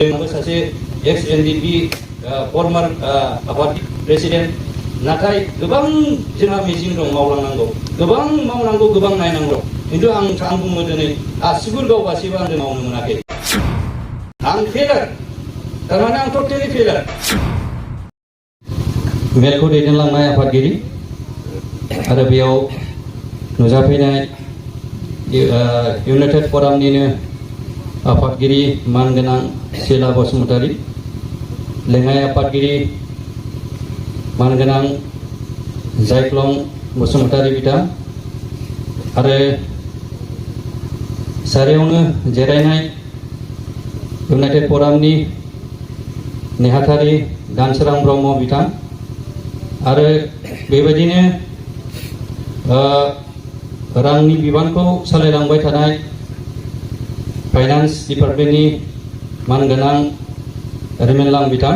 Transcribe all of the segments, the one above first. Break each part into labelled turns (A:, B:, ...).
A: सासे एक्स एनडिपि फर्मार प्रेसिडेन्ट नाथाय गोबां जोंहा मिजिं दं मावलांनांगौ गोबां मावनांगौ गोबां नायनांगौ खिन्थु आं बुङो दिनै आसिगुर गावगासिबो आं मावनो मोनाखै आं फेलार थारमाने आं टटेलि फेलार मेलखौ दैदेनलांनाय आफादगिरि आरो बेयाव नुजाफैनाय इउनाइटेड फरामनिनो आफादगिरि मानगोनां सिला बसुमतारी लेङाइ आफादगिरि मानगोनां जायख्लं बसुमतारी बिथां आरो सारियावनो जिरायनाय इउनाइटेड फरामनि नेहाथारि दानसोरां ब्रह्म बिथां आरो बेबायदिनो रांनि बिबानखौ सालायलांबाय थानाय फाइनान्स डिपार्टमेन्टनि मानगोनां रिमेनलां बिथां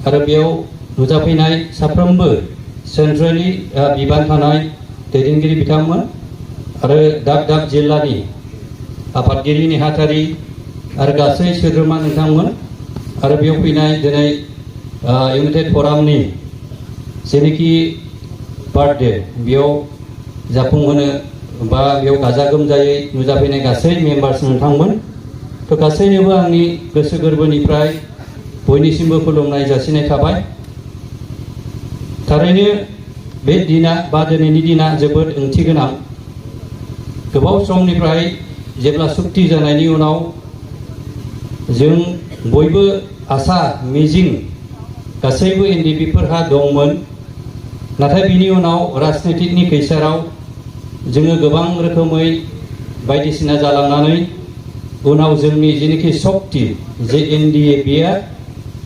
A: आरो बेयाव नुजाफैनाय साफ्रोमबो सेन्ट्रेलि बिबान थानाय दैदेनगिरि बिथांमोन आरो दाब दाब जिल्लानि आफादगिरि नेहाथारि आरो गासै सोद्रोमा नोंथांमोन आरो बेयाव फैनाय दिनै इउनाइटेड फरामनि जेनोखि बार्थडे बेयाव जाफुंहोनो बा बेयाव गाजा गोमजायै नुजाफैनाय गासै मेम्बार्स नोंथांमोन थ' गासैनोबो आंनि गोसो गोरबोनिफ्राय बयनिसिमबो खुलुमनाय जासिनाय थाबाय थारैनो बे दिना बा दिनैनि दिना जोबोद ओंथि गोनां गोबाव समनिफ्राय जेब्ला सुक्ति जानायनि उनाव जों बयबो आसा मिजिं गासैबो एनडिपिफोरहा दंमोन नाथाय बिनि उनाव राजनितिकनि खैसाराव जोङो गोबां रोखोमै बायदिसिना जालांनानै उनाव जोंनि जेनोखि सक्ति जे एनडिएपिआ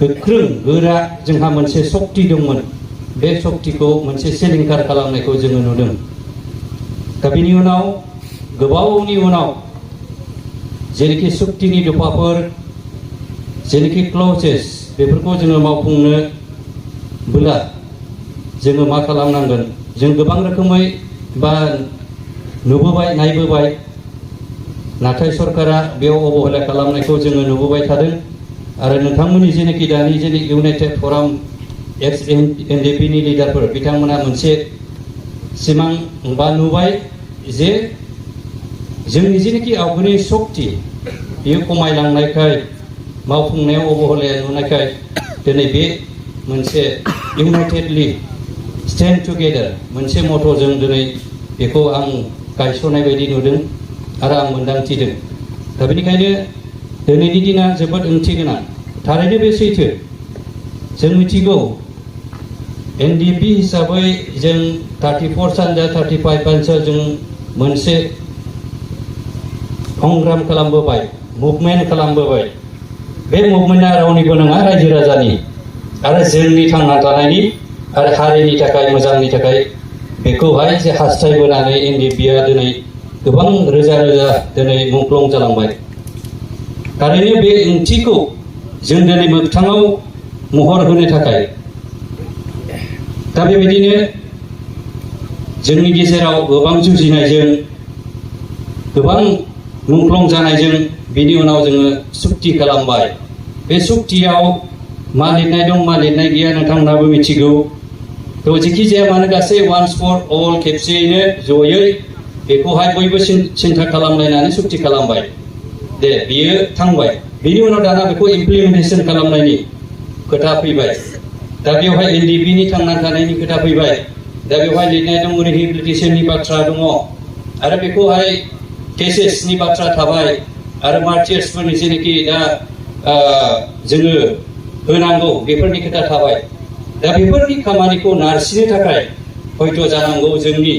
A: गोख्रों गोरा जोंहा मोनसे सक्ति दंमोन बे सक्तिखौ मोनसे सिलिंखार खालामनायखौ जोङो नुदों दा बिनि उनाव गोबावनि उनाव जेनोखि सक्तिनि दफाफोर जेनोखि क्लजेस बेफोरखौ जोङो मावफुंनो बोला जोङो मा खालामनांगोन जों गोबां रोखोमै बा नुबोबाय नायबोबाय नाथाय सरकारा बेयाव अबहेला खालामनायखौ जोङो नुबोबाय थादों आरो नोंथांमोननि जेनोखि दानि जेने इउनाइटेड फराम एक्स एनडिपिनि लिडारफोर बिथांमोना मोनसे सिमां बा नुबाय जे जोंनि जेनोखि आवगायनि सक्ति बेयो खमायलांनायखाय मावफुंनायाव अबहेलाया नुनायखाय दिनै बे मोनसे इउनाइटेडलि स्टेन्ड टुगेदार मोनसे मट'जों दिनै बेखौ आं गायसननाय बायदि नुदों आरो आं मोन्दांथिदों दा बेनिखायनो दिनैनि दिना जोबोद ओंथि गोनां थारैनो बे सैथो जों मिथिगौ एनडिपि हिसाबै जों 34 सानजा 35 हानजा जों मोनसे संग्राम खालामबोबाय मुभमेन्ट खालामबोबाय बे मुभमेन्टआ रावनिबो नङा रायजो राजानि आरो जोंनि थांना थानायनि आरो हारिनि थाखाय मोजांनि थाखाय बेखौहाय जे हास्थायबोनानै एनडिपिआ दिनै गोबां रोजा रोजा दिनै मुंख्लं जालांबाय थारैनो बे ओंथिखौ जों दिनै मोगथाङाव महर होनो थाखाय दा बेबायदिनो जोंनि गेजेराव गोबां जुजिनायजों गोबां मुंख्लं जानायजों बिनि उनाव जोङो सुक्ति खालामबाय बे सुक्तियाव मा लिरनाय दं मा लिरनाय गैया नोंथांमोनाबो मिथिगौ थ' जेखि जाया मानो गासै वान्स फर अल खेबसेयैनो जयै बेखौहाय बयबो सिन्था खालामलायनानै सुक्ति खालामबाय दे बियो थांबाय बिनि उनाव दाना बेखौ इमप्लिमेन्टेसन खालामनायनि खोथा फैबाय दा बेवहाय एनडिपिनि थांना थानायनि खोथा फैबाय दा बेवहाय लिरनाय दं रिहेबिलिटेसननि बाथ्रा दङ आरो बेखौहाय केसेसनि बाथ्रा थाबाय आरो मार्टियार्सफोरनि जेनोखि दा जोङो होनांगौ बेफोरनि खोथा थाबाय दा बेफोरनि खामानिखौ नारसिनो थाखाय हयथ' जानांगौ जोंनि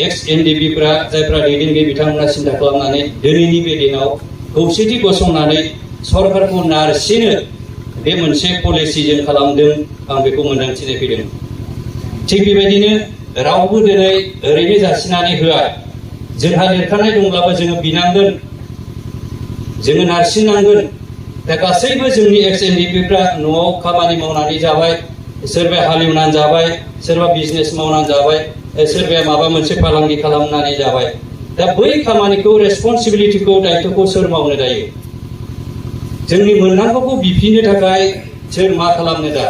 A: एक्स एनडिपिफ्रा जायफ्रा दैदेनगिरि बिथांमोना सिन्था खालामनानै दिनैनि बे दिनाव खौसेथि गसंनानै सरकारखौ नारसिनो बे मोनसे पलिसिजों खालामदों आं बेखौ मोन्दांथिनाय फैदों थिग बेबायदिनो रावबो दिनै ओरैनो जासिनानै होआ जोंहा लिरखानाय दंब्लाबो जोङो बिनांगोन जोङो नारसिननांगोन दा गासैबो जोंनि एक्स एनडिपिफ्रा न'आव खामानि मावनानै जाबाय सोरबाया हालेवनानै जाबाय सोरबा बिजनेस मावनानै जाबाय सोरबाया माबा मोनसे फालांगि खालामनानै जाबाय दा बै खामानिखौ रेसपन्सिबिलिटिखौ दायित्वखौ सोर मावनो दायो जोंनि मोननांगौखौ बिफिननो थाखाय सोर मा खालामनो दा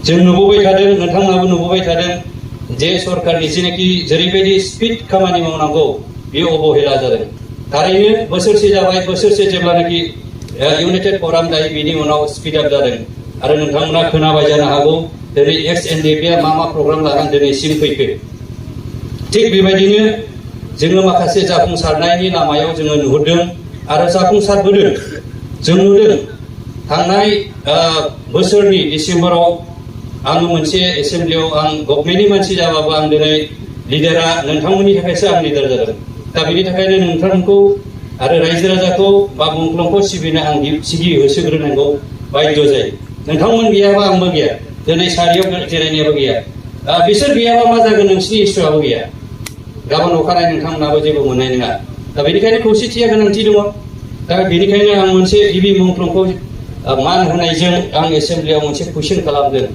A: जों नुबोबाय थादों नोंथांमोनाबो नुबोबाय थादों जे सरकारनि जेनाखि जेरैबायदि स्पिड खामानि मावनांगौ बेयो अबहेला जादों थारैनो बोसोरसे जाबाय बोसोरसे जेब्लानाखि इउनाइटेड फराम दायो बेनि उनाव स्पिड आप जादों आरो नोंथांमोना खोनाबाय जानो हागौ दिनै XNDP मा प्रग्राम लानानै दिनैसिम फैखो थिग बेबायदिनो जोङो माखासे जाफुंसारनायनि लामायाव जोङो नुहुरदों आरो जाफुंसारबोदों जों नुदों थांनाय बोसोरनि डिसेम्बराव आं मोनसे एसेम्ब्लियाव आं गभर्नमेन्टनि मानसि जाबाबो आं दिनै लिडारा नोंथांमोननि थाखायसो आं लिडार जादों दा बेनि थाखायनो नोंथांखौ आरो रायजो राजाखौ बा मुंख्लंखौ सिबिनो आं सिगि होसोग्रोनांगौ बायद' जायो नोंथांमोन गैयाबा आंबो गैया दिनै सारियाव जिरायनायाबो गैया बिसोर गैयाबा मा जागोन नोंसिनि इसुआबो गैया गाबोन अखानायै नोंथांमोनाबो जेबो मोननाय नङा दा बेनिखायनो खौसेथिया गोनांथि दङ दा बेनिखायनो आं मोनसे गिबि मुंख्लंखौ मान होनायजों आं एसेम्ब्लियाव मोनसे कुइसन खालामदों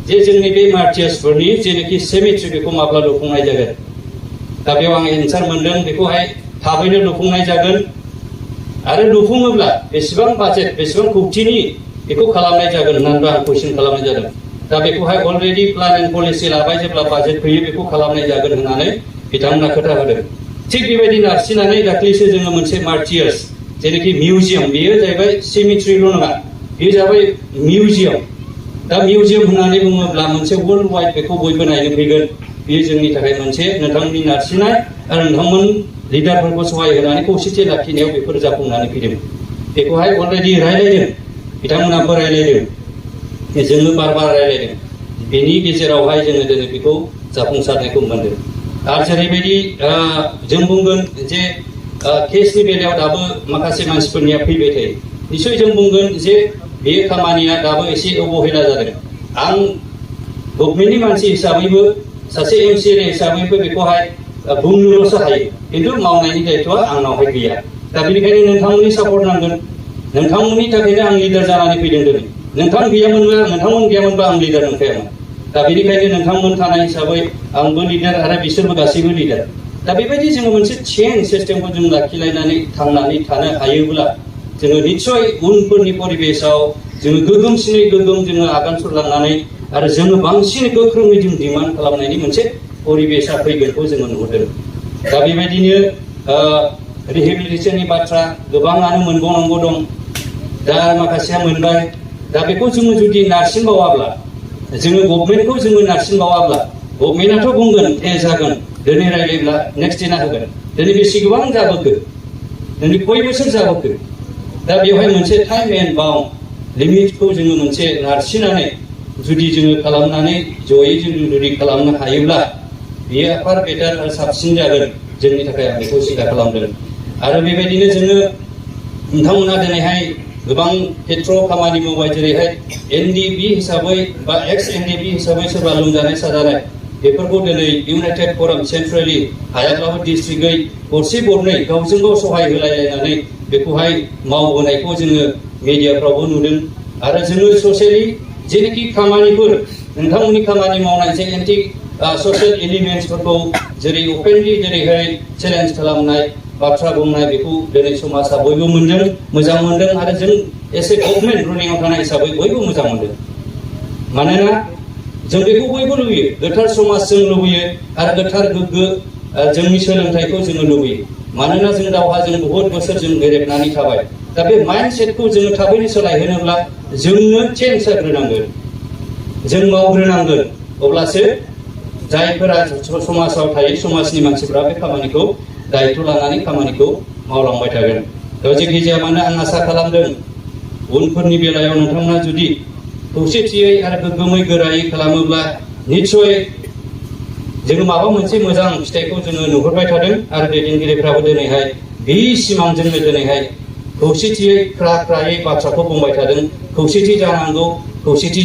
A: जे जोंनि बे मार्टियार्सफोरनि जेनाखि सेमिट्रि बेखौ माब्ला लुफुंनाय जागोन दा बेयाव आं एन्सार मोनदों बेखौहाय थाबैनो लुफुंनाय जागोन आरो लुफुङोब्ला बेसेबां बाजेट बेसेबां कौटिनि बेखौ खालामनाय जागोन होननानै आं कुइसन खालामनाय जादों दा बेखौहाय अलरेडि प्लान एन्ड पलिसि लाबाय जेब्ला बाजेट फैयो बेखौ खालामनाय जागोन होननानै बिथांमोना खोथा होदों थिग बेबायदि नारसिननानै दाख्लैसो जोङो मोनसे मार्टियार्स जेनाखि मिउजियाम बेयो जाहैबाय सेमिट्रिल' नङा बेयो जाबाय मिउजियाम दा मिउजियाम होननानै बुङोब्ला मोनसे वर्ल्ड वाइड बेखौ बयबो नायनो फैगोन बेयो जोंनि थाखाय मोनसे नोंथांमोननि नारसिननाय आरो नोंथांमोन लिडारफोरखौ सहाय होनानै खौसेथि लाखिनायाव बेफोर जाफुंनानै फैदों बेखौहाय अलरेडि रायलायदों बिथांमोनाबो रायलायदों जोङो बार रायलायदों बेनि गेजेरावहाय जोङो दिनै बेखौ जाफुंसारनायखौ मोनदों आरो जेरैबायदि जों बुंगोन जे केसनि बेलायाव दाबो माखासे मानसिफोरनिया फैबाय थायो निसय जों बुंगोन जे बे खामानिया दाबो एसे अबहेला जादों आं गभर्नमेन्टनि मानसि हिसाबैबो सासे MCLA हिसाबैबो बेखौहाय बुंनोल'सो हायो खिन्थु मावनायनि दायित्वआ आंनावहाय गैया दा बेनिखायनो नोंथांमोननि सापर्ट नांगोन नोंथांमोननि थाखायनो आं लिडार जानानै फैदों दिनै नोंथांमोन गैयामोनबा आं लिडार नंखायामोन दा बेनिखायनो नोंथांमोन थानाय हिसाबै आंबो लिडार आरो बिसोरबो गासैबो लिडार दा बेबायदि जोङो मोनसे चेन सिस्टेमखौ जों लाखिलायनानै थांनानै थानो हायोब्ला जोङो निस्सय उनफोरनि परिबेसाव जोङो गोगोमसिनै गोगोम जोङो आगान सुरलांनानै आरो जोङो बांसिन गोख्रोङै जों डिमान्ड खालामनायनि मोनसे परिबेसा फैगोनखौ जोङो नुहुरदों दा बेबायदिनो रिहेबिलिटेसननि बाथ्रा गोबाङानो मोनबावनांगौ दं दा माखासेया मोनबाय दा बेखौ जोङो जुदि नारसिनबावाब्ला जोङो गभर्नमेन्टखौ जोङो नारसिनबावाब्ला गभर्नमेन्टआथ' बुंगोन जागोन दिनै रायलायब्ला नेक्स्ट दिना होगोन दिनै बेसे गोबां जाबोखो दिनै कय बोसोर जाबोखो दा बेवहाय मोनसे टाइम एन्ड बाउन्ड लिमिटखौ जोङो मोनसे नारसिननानै जुदि जोङो खालामनानै जयै जों जुदि खालामनो हायोब्ला बेयो फार बेटार आरो साबसिन जागोन जोंनि थाखाय आं बेखौ सिन्था खालामदों आरो बेबायदिनो जोङो नोंथांमोना दिनैहाय गोबां खेथ्रआव खामानि मावबाय जेरैहाय NDP हिसाबै बा XNDP हिसाबै सोरबा लोमजानाय साजानाय बेफोरखौ दिनै इउनाइटेड फराम सेन्ट्रेलि हायाब्लाबो डिस्ट्रिक्टै गरसे गरनै गावजों गाव सहाय होलायलायनानै बेखौहाय मावबोनायखौ जोङो मिडियाफ्रावबो नुदों आरो जोङो ससियेलि जेनाखि खामानिफोर नोंथांमोननि खामानि मावनाय जे एन्टि ससियेल एलिमेन्ट्सफोरखौ जेरै अपेनलि जेरैहाय चेलेन्ज खालामनाय बाथ्रा बुंनाय बेखौ दिनै समाजा बयबो मोनदों मोजां मोनदों आरो जों एसे गभर्नमेन्ट रुलिंआव थानाय हिसाबै बयबो मोजां मोनदों मानोना जों बेखौ बयबो लुबैयो गोथार समाज जों लुबैयो आरो गोथार गोग्गो जोंनि सोलोंथाइखौ जोङो लुबैयो मानोना जों दावहाजों बहुद बोसोर जों गेरेबनानै थाबाय दा बे माइन्डसेटखौ जोङो थाबैनो सोलायहोनोब्ला जोंनो चेन्ज जाग्रोनांगोन जों मावग्रोनांगोन अब्लासो जायफोरा समाजाव थायो समाजनि मानसिफ्रा बे खामानिखौ दायित्व लानानै खामानिखौ मावलांबाय थागोन दा जेखि जाया मानो आं आसा खालामदों उनफोरनि बेलायाव नोंथांमोना जुदि खौसेथियै आरो गोग्गोमै गोरायै खालामोब्ला निस्सय जोङो माबा मोनसे मोजां फिथाइखौ जोङो नुहुरबाय थादों आरो दैदेनगिरिफ्राबो दिनैहाय बे सिमांजोंनो दिनैहाय खौसेथियै ख्रायै बाथ्राखौ बुंबाय थादों खौसेथि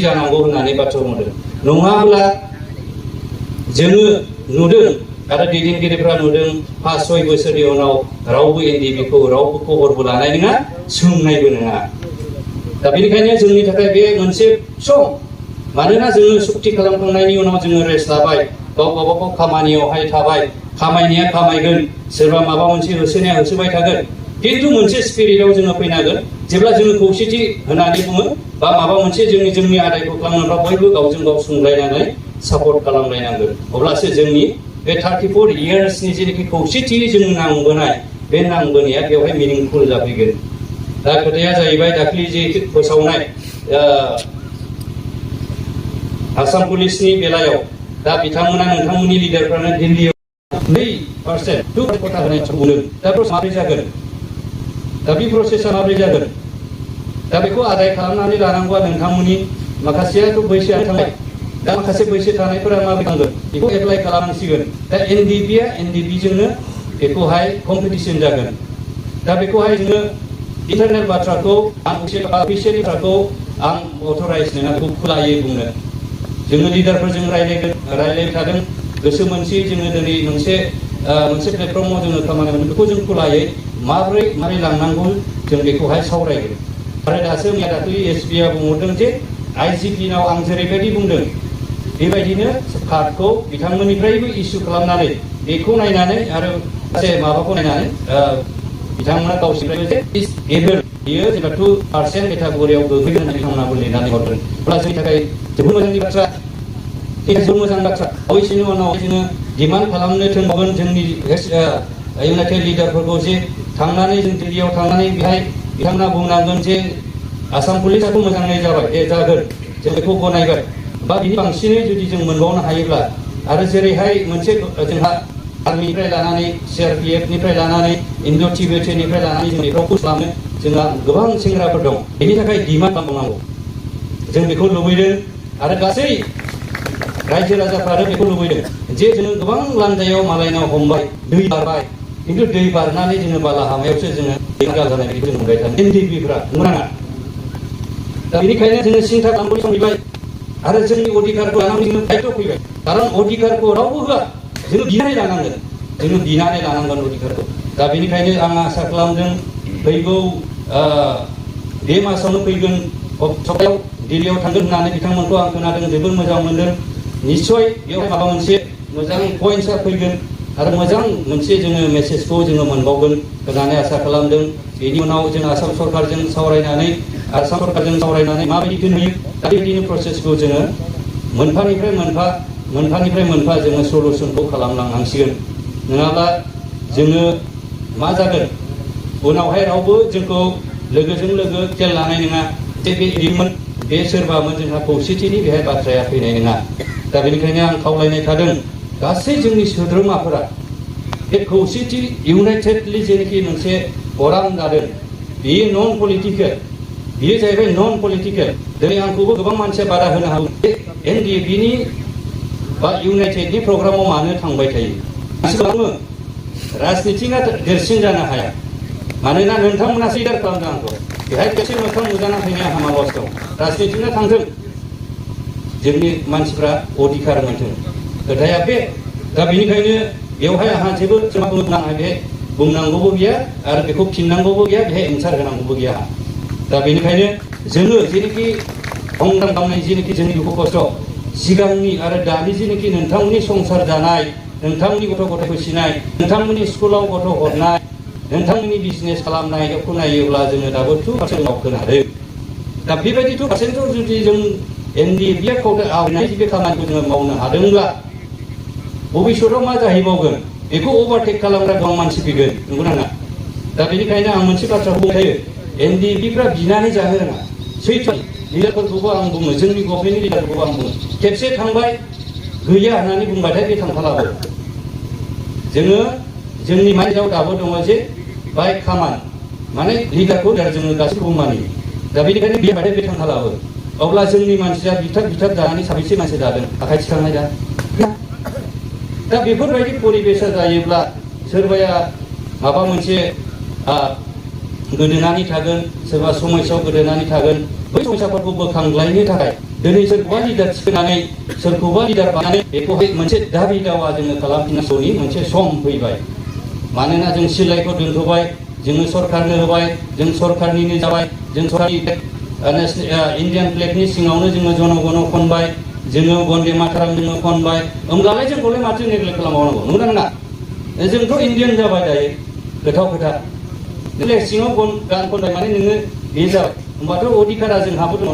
A: जानांगौ होननानै बाथ्रा बुंदों नङाब्ला जोङो नुदों आरो दैदेनगिरिफ्रा नुदों 5-6 बोसोरनि उनाव रावबो NDP-खौ रावबो खबरबो लानाय नङा सोंनायबो नङा दा बेनिखायनो जोंनि थाखाय बे मोनसे सम मानोना जोङो सुक्ति खालामखांनायनि उनाव जोङो रेस्ट लाबाय गावबागाव खामानियावहाय थाबाय खामायनाया खामायगोन सोरबा माबा मोनसे होसोनाया होसोबाय थागोन खिन्थु मोनसे स्पिरिटआव जोङो फैनांगोन जेब्ला जोङो खौसेथि होनानै बुङो बा माबा मोनसे जोंनि आदायखौ खालामनोब्ला बयबो गावजों गाव सुंलायनानै सापर्ट खालामलायनांगोन अब्लासो जोंनि बे 34 इयार्सनि जेनाखि खौसेथि जों नांबोनाय बे नांबोनाया बेवहाय मिनिंफुल जाफैगोन दा खोथाया जाहैबाय दाख्लि जे फोसावनाय आसाम पुलिसनि बेलायाव दा बिथांमोना नोंथांमोननि लिडारफ्रानो दिल्लीयाव 2% 2 कोटा होनाय बुंदों दा माबोरै जागोन दा बे प्रसेसा माबोरै जागोन दा बेखौ आदाय खालामनानै लानांगौआ नोंथांमोननि माखासेयाथ' बैसोआनो थांबाय दा माखासे बैसो थानायफोरा माबोरै थांगोन बेखौ एप्लाइ खालामनांसिगोन दा एनडिपिआ एनडिपिजोंनो बेखौहाय कम्पिटिसन जागोन दा बेखौहाय जोङो इन्टारनेल बाथ्राखौ आं अफिसियेल बाथ्राखौ आं अथराइज नङा बेखौ खुलायै बुंनो जोङो लिडारफोरजों रायलायबाय थादों गोसो मोनसेयै जोङो दिनै मोनसे प्लेटफर्माव जोङो खामानि मोनो बेखौ जों खुलायै माबोरै लांनांगौ जों बेखौहाय सावरायगोन आरो दासो मैया दाख्लै एसपिआ बुंहरदों जे आइजिपिनाव आं जेरैबायदि बुंदों बेबायदिनो कार्डखौ बिथांमोननिफ्रायबो इस्यु खालामनानै बेखौ नायनानै आरो माबाखौ नायनानै बिथांमोना गावसोरनिफ्रायबो जे एबोल बियो जेनेबा 2% केटागरियाव गोग्लैगोन होननानै बिथांमोना लिरनानै हरदों अब्ला जोंनि थाखाय जोबोद मोजांनि बाथ्रा जोबोद मोजां बाथ्रा बैसोनि उनाव जोङो डिमान्ड खालामनो थोनबावगोन जोंनि इउनाइटेड लिडारफोरखौ जे थांनानै जों दिल्लीयाव थांनानै बेहाय बिथांमोना बुंनांगोन जे आसाम पुलिसाथ' मोजाङै जागोन जों बेखौ गनायबाय बा बिनि बांसिनै जुदि जों मोनबावनो हायोब्ला आरो जेरैहाय मोनसे जोंहा आर्मिनिफ्राय लानानै CRPFनिफ्राय लानानै इन्ड' टिबेटनिफ्राय लानानै जों बेफोराव खालामनो जोंहा गोबां सेंग्राफोर दं बेनि थाखाय डिमान्ड खालामनांगौ जों बेखौ लुबैदों आरो गासै रायजो राजाफ्रानो बेखौ लुबैदों जे जोङो गोबां लान्जायाव मालायनाव हमबाय दै बारबाय खिन्थु दै बारनानै जोङो बालाहामायावसो जोङो बेंगाल जानाय बेखौ जों मोनबाय थादों एनडिपिफ्रा नङा दा बेनिखायनो जोङो सिन्था खालामनो फैबाय आरो जोंनि अधिकारखौ लानानै जोङो दायित्व फैबाय खारन अधिकारखौ रावबो होआ जोङो बिनानै लानांगोन अधिकारखौ दा बेनिखायनो आं आसा खालामदों फैगौ बे मासावनो फैगोन सप्तायाव दिल्लीयाव थांगोन होननानै बिथांमोनखौ आं खोनादों जोबोद मोजां मोनदों निस्सय बेयाव माबा मोनसे मोजां पइन्टसा फैगोन आरो मोजां मोनसे जोङो मेसेजखौ जोङो मोनबावगोन होननानै आसा खालामदों बेनि उनाव जों आसाम सरकारजों सावरायनानै माबायदि नुयो दा बेबायदिनो प्रसेसखौ जोङो मोनफानिफ्राय मोनफा जोङो सलुसनखौ खालामलांनांसिगोन नङाब्ला जोङो मा जागोन उनावहाय रावबो जोंखौ लोगोजों लोगो खेल लानाय नङा जे बे सोरबामोन जोंहा खौसेथिनि बेहाय बाथ्राया फैनाय नङा दा बेनिखायनो आं खावलायनाय थादों गासै जोंनि सोद्रोमाफोरा बे खौसेथि इउनाइटेडलि जेनाखि मोनसे फराम जादों बेयो नन पलिटिकेल बेयो जाहैबाय नन पलिटिकेल दिनै आंखौबो गोबां मानसिया बादा होनो हागौ एनडिएफबिनि बा इउनाइटेडनि प्रग्रामाव मानो थांबाय थायो खालामो राजनितिआ देरसिन जानो हाया मानोना नोंथांमोनासो लिडार खालामदों आंखौ बेहाय खेबसे मोखां नुजाना फैनाया हामा लस दं राजनितिआ थांथों जोंनि मानसिफ्रा अधिकार मोनथों खोथाया बे दा बेनिखायनो बेवहाय आंहा जेबो बुंनांगौबो गैया आरो बेखौ फिननांगौबो गैया बेहाय एन्सार होनांगौबो गैया दा बेनिखायनो जोङो जेनाखि संग्राम खालामनाय जेनाखि जोंनि दुखु खस्थ' सिगांनि आरो दानि जेनाखि नोंथांमोननि संसार जानाय नोंथांमोननि गथ' फिसिनाय नोंथांमोननि स्कुलाव गथ' हरनाय नोंथांमोननि बिजनेस खालामनायखौ नायोब्ला जोङो दाबो 2% खोनादों दा बेबायदि 2% जुदि जों एनडिएफबिआ आवनाय बे खामानिखौ जोङो मावनो हादोंब्ला भबिष्यताव मा जाहैबावगोन बेखौ अभारटेक खालामग्रा गोबां मानसि फैगोन नंगौना नङा दा बेनिखायनो आं मोनसे बाथ्राखौ बुंखायो एनडिएफबिफ्रा बिनानै जानो रोङा सैथो लिडारफोरखौबो आं बुङो जोंनि गभर्नमेन्टनि लिडारखौबो आं बुङो खेबसे थांबाय गैया होननानै बुंबाथाय बे थांखालाबो जोङो जोंनि माइन्डआव दाबो दङ जे बाय खामान माने लिडारखौ जोङो गासैखौबो मानियो दा बेनिखायनो बेबायदि बे थांखालाबो अब्ला जोंनि मानसिया बिथाब जानानै साबैसे मानसि दादों आखाइ थिखांनाय दा बेफोरबायदि परिबेसा जायोब्ला सोरबाया माबा मोनसे गोदोनानै थागोन सोरबा समस्यायाव गोदोनानै थागोन बै समस्याफोरखौ बोखांलायनो थाखाय दिनै सोरखौबा लिडार थिखोनानै सोरखौबा लिडार बानायनानै बेखौहाय मोनसे दाबि दावा जोङो खालामफिननांगौनि मोनसे सम फैबाय मानोना जों सिलाइखौ दोनथ'बाय जोङो सरकारनो होबाय जों सरकारनिनो जाबाय जों सरकारनि इन्डियान फ्लेगनि सिङावनो जोङो जनगण खनबाय जोङो बन्दे मातरम जोङो खनबाय होमब्लालाय जोंखौलाय माथो नेग्लेक्ट खालामबावनांगौ नंगौना नङा जोंथ' इन्डियान जाबाय दायो गोथाव खोथा सिङाव गान खनबाय माने नोङो बे जाबाय होमबाथ' अधिकारा जोंहाबो दङ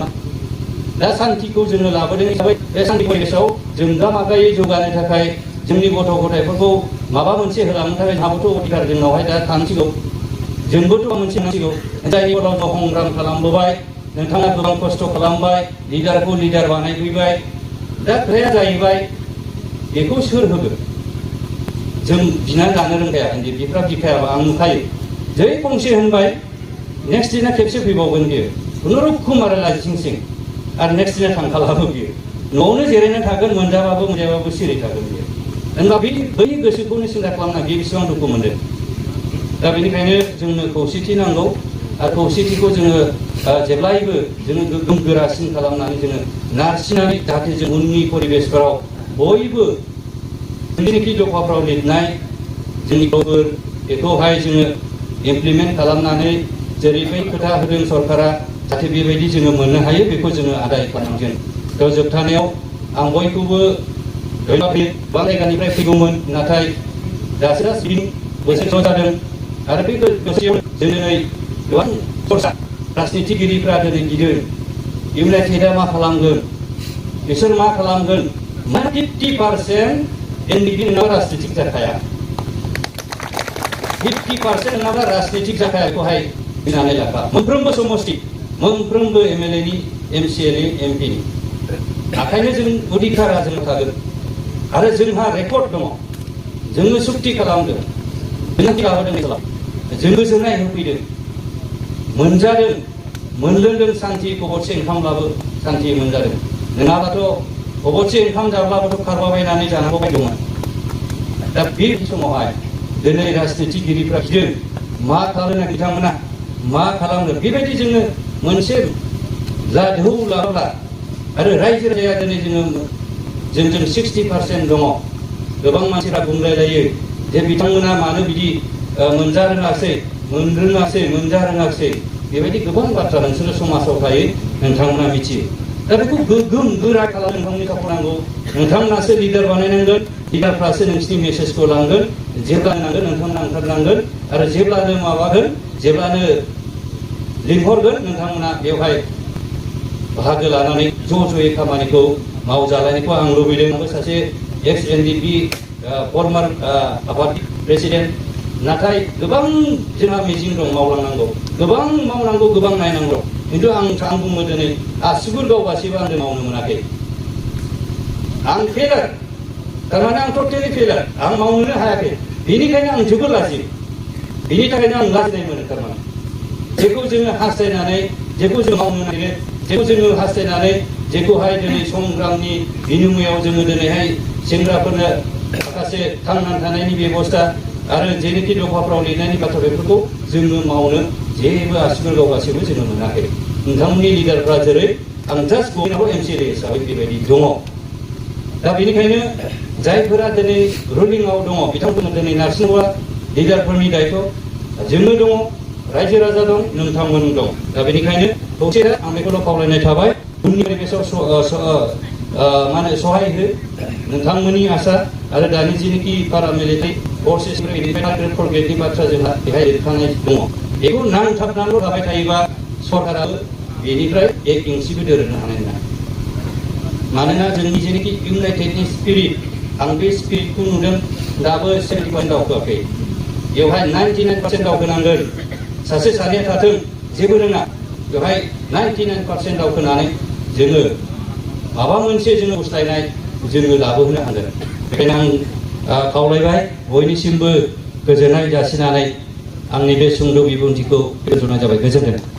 A: दा सान्थिखौ जोङो लाबोदों हिसाबै बे सान्थि परिबेसाव जोंगा मागायै जौगानो थाखाय जोंनि गथ' गथायफोरखौ माबा मोनसे होलांनो थाखाय जोंहाबोथ' अधिकार जोंनावहाय दा थानांसिगौ जोंबोथ' मोनसे नांसिगौ जायनि उनाव संग्राम खालामबोबाय नोंथाङा गोबां खस्थ' खालामबाय लिडारखौ लिडार बानायफैबाय दा खोथाया जाहैबाय बेखौ सोर होगोन जों बिनानै लानो रोंखाया बिफ्रा बिखायाबा आं नुखायो जै फंसे होनबाय नेक्स्ट दिना खेबसे फैबावगोन बियो खुनुरुखुम आरो लाजिसिं सिं आरो नेक्स्ट दिना थांखालाबो बियो न'आवनो जिरायना थागोन मोनजाबाबो मोनजायाबाबो सिरि थागोन बियो होनबा बै गोसोखौनो सिन्था खालामना बियो बेसेबां दुखु मोनदों दा बेनिखायनो जोंनो खौसेथि नांगौ आरो खौसेथिखौ जोङो जेब्लायबो जोङो गोग्गोम गोरासिन खालामनानै जोङो नारसिननानै जाहाथे जों उननि परिबेसफोराव बयबो जेनोखि दफाफ्राव लिरनाय जोंनि गथ'फोर बेखौहाय जोङो इमप्लिमेन्ट खालामनानै जेरै बै खोथा होदों सरकारा जाहाथे बेबायदि जोङो मोननो हायो बेखौ जोङो आदाय खालामगोन थ' जोबथानायाव आं बयखौबो गोबां जायगानिफ्राय फैगौमोन नाथाय दासो बोसोरसेल' जादों आरो बे बोसोराव जों दिनै गोबां सरसा राजनितिगिरिफ्रा दिनै गिदों इउनाइटेडआ मा खालामगोन बिसोर मा खालामगोन 50% एनडिपि नङाबा राजनितिक जाखाया 50% नङाबा राजनितिक जाखाया बेखौहाय बुजिनानै लाखा मोनफ्रोमबो समस्ति मोनफ्रोमबो एमएलए नि एमसिएल नि एमपि नि ओंखायनो जों अधिकारा जों थागोन आरो जोंहा रेकर्ड दङ जोङो सुक्ति खालामदों जोङो लाबोदों जोङो गोजोननाय होफैदों मोनजादों मोनलोंदों सान्थि खबरसे ओंखामब्लाबो सान्थि मोनजादों नङाबाथ' खबरसे ओंखाम जाब्लाबोथ' खारबाबायनानै जानांगौ बायदोंमोन दा बे समावहाय दिनै राजनितिगिरिफ्रा गिदों मा खालामनो बिथांमोना मा खालामनो बेबायदि जोङो मोनसे लादौ लाब्ला आरो रायजो राजाया दिनै जों 60% दङ गोबां मानसिफ्रा बुंलायलायो जे बिथांमोना मानो बिदि मोनजा रोङासै मोनजा रोङासै बेबायदि गोबां बाथ्रा नोंसोरो समाजाव थायो नोंथांमोना मिथियो दा बेखौ गोग्गोम गोरा खालामनो नोंथांमोननि खाफाल नांगौ नोंथांमोनासो लिडार बानायनांगोन लिडारफ्रासो नोंसिनि मेसेजखौ लांगोन जेब्लानो नांगोन नोंथांमोना ओंखारनांगोन आरो जेब्लानो माबागोन जेब्लानो लिंहरगोन नोंथांमोना बेवहाय बाहागो लानानै ज'यै खामानिखौ मावजालायनायखौ आं लुबैदों आंबो सासे एक्स एनडिपि फर्मार आफाद प्रेसिडेन्ट नाथाय गोबां जोंहा मिजिं दं मावलांनांगौ गोबां मावनांगौ गोबां नायनांगौ खिन्थु आं बुङो दिनै आसुगुर गावगासिबो आं मावनो मोनाखै आं फेलार थारमाने आं टटेलि फेलार आं मावनोनो हायाखै बेनिखायनो आं जोबोर लाजियो बेनि थाखायनो आं लाजिनाय मोनो थारमाने जेखौ जोङो हास्थायनानै जेखौ जों मावनो नागिरो जेखौ जोङो हास्थायनानै जेखौहाय दिनै संग्रामनि बिनिमयाव जोङो दिनैहाय सेंग्राफोरनो माखासे थांनानै थानायनि बेबस्था आरो जेनोखि दफाफ्राव लिरनायनि बाथ्रा बेफोरखौ जोङो मावनो जेबो आसुगुर गावगासिबो जोङो मोनाखै नोंथांमोननि लिडारफ्रा जेरै आं जास्ट गभर्नमेन्टआव एमसिएलए हिसाबै बेबायदि दङ दा बेनिखायनो जायफोरा दिनै रुलिंआव दङ बिथांमोनखौ दिनै नारसिनोबा लिडारफोरनि दायथ' जोंनो दङ रायजो राजा दं नोंथांमोन दं दा बेनिखायनो खौसे आं बेखौल' खावलायनाय थाबाय उननि परिबेसाव सहाय हो नोंथांमोननि आसा आरो दानि जेनोखि पारामिलिटारि फर्सेस फरग्रेडनि बाथ्रा जोंहा बेहाय लिरखानाय दङ बेखौ नांथाबनानैल' थाबाय थायोबा सरकाराबो बेनिफ्राय एक इन्सिबो दोरोदनो हानाय नङा मानोना जोंनि जेनोखि इउनाइटेडनि स्पिरिट आं बे स्पिरिटखौ नुदों दाबो 70% दावखोआखै बेवहाय 99% दावखोनांगोन सासे सानैया थाथों जेबो रोङा बेवहाय 99% दावखोनानै जोङो माबा मोनसे जोङो गुस्लायनाय जोङो लाबोनो हागोन बेखायनो आं खावलायबाय बयनिसिमबो गोजोननाय जासिनानै आंनि बे सुंद' बिबुंथिखौ दोनथ'नाय जाबाय गोजोन्थों